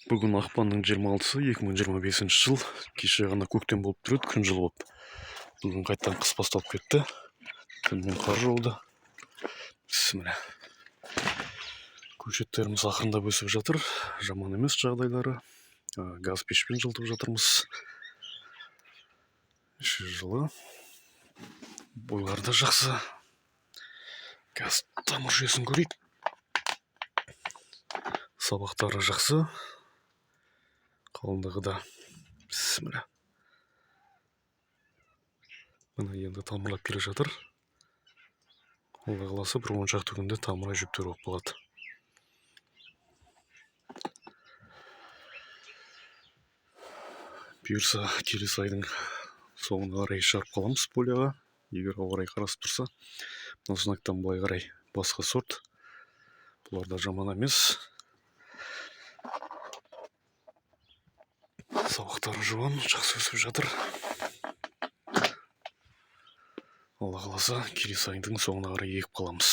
Бүгін ақпанның 26-сы, 2025 жыл. Кеше ғана көктем болып тұр еді, күн жылы болып. Бүгін қайтадан қыс басталып кетті. Түнімен қар жауды. Бісміллә. Көшеттеріміз ақырындап өсіп жатыр. Жаман емес жағдайлары. Газ пешпен жылытып жатырмыз. Іші жылы. Бойлары да жақсы. Газ тамыр жүйесін көрейік. Сабақтары жақсы. Қалыңдығы да. Бісміллә. Міне, енді тамырлап келе жатыр. Алла қаласа, бір 10 шақты күнде тамыры әжептәуір болып қалады. Бұйырса, келесі айдың соңына қарай шығарып қаламыз поляға, егер ауа райы қарасып тұрса. Мынау знактан былай қарай басқа сорт. Бұлар да жаман емес. Сабақтары жуан, жақсы өсіп жатыр. Алла қаласа, келесі айдың соңына қарай егіп қаламыз.